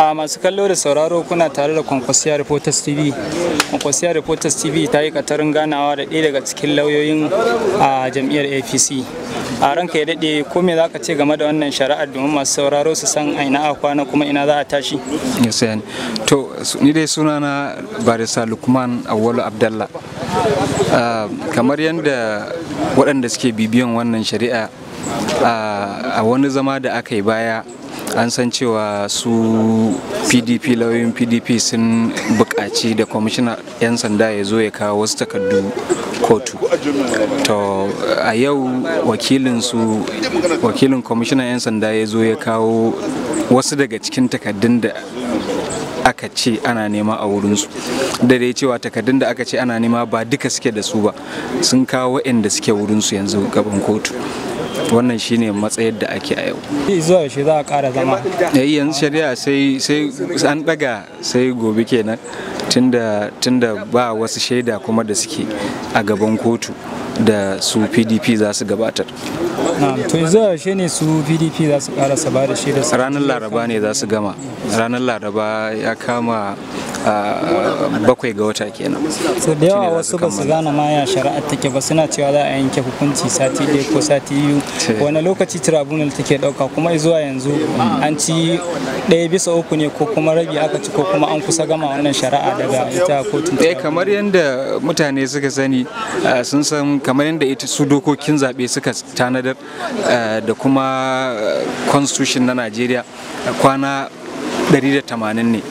A masu kallo da sauraro, kuna tare da Kwankwasiya Reporters TV. Kwankwasiya Reporters TV ta yi katarin ganawa da ɗaya daga cikin lauyoyin a jam'iyyar APC. A ranka ya daɗe, ko me za ka ce game da wannan shari'ar, domin masu sauraro su san a ina a kwana kuma ina za a tashi? Yes, to, ni dai sunana Barista Lukman Awwalu Abdallah. Kamar yadda waɗanda suke bibiyan wannan shari'a, a wani zama da aka yi baya, an san cewa su PDP, lauyoyin PDP sun buƙaci da kwamishinan 'yan sanda ya zo ya kawo wasu takardu kotu. To, a yau wakilin su, wakilin kwamishinan 'yan sanda ya zo ya kawo wasu daga cikin takardun da aka ce ana nema a wurinsu. Da dai cewa takardun da aka ce ana nema ba duka suke da su ba, sun kawo waɗanda suke wurinsu yanzu gaban kotu. Wannan shine matsayar da ake a yau. Zuwa yaushe za a ƙara zama? Yayi yanzu shari'a sai an daga sai gobe kenan, tunda ba wasu shaida kuma da suke a gaban kotu da su PDP za su gabatar. To, zuwa yaushe ne su PDP za su ƙarasa ba da shaida su? Ranar Laraba ne za su gama. Ranar Laraba ya kama 7 ga wata kenan. So da yawa wasu ba su gane ma ya shari'ar take ba, suna cewa za a yanke hukunci sati 1 ko sati 2. Wani lokaci tribunal take ɗauka? Kuma zuwa yanzu an ci 1/3 ne ko kuma rabi aka ci, ko kuma an kusa gama wannan shari'a daga ita kotun? Eh, kamar yadda mutane suka sani, sun san kamar yadda ita su dokokin zaɓe suka tanadar da kuma constitution na Najeriya, kwana 180 ne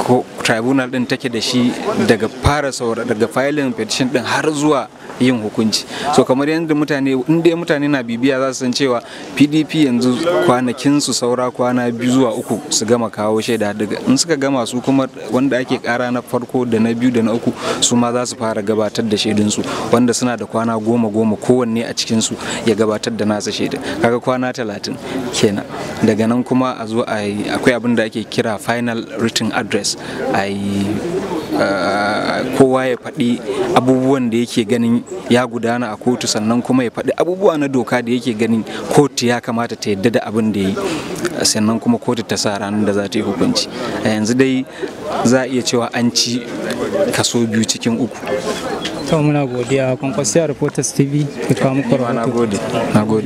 ko tribunal din take da shi daga fara saura, daga filing petition din har zuwa yin hukunci. So kamar yadda mutane, inda mutane na bibiya, za su san cewa PDP yanzu kwanakin su saura kwana 2 zuwa 3 su gama kawo shaida. Daga in suka gama, su kuma wanda ake kara na farko da na biyu da na uku, su ma za su fara gabatar da shaidunsu, wanda suna da kwana 10 10 kowanne a cikin su ya gabatar da nasa shaidun. Kaga kwana 30 kenan. Daga nan kuma a zo a yi, akwai abin da ake kira final written address, a yi kowa ya faɗi abubuwan da yake ganin ya gudana a kotu, sannan kuma ya faɗi abubuwa na doka da yake ganin kotu ya kamata ta yadda da abin da ya yi, sannan kuma kotu ta sa ranar da za ta yi hukunci. A yanzu dai za a iya cewa an ci kaso 2 cikin 3. To, muna godiya. Kwankwasiya Reporters TV ta kawo muku Na rahoto. gode, na gode.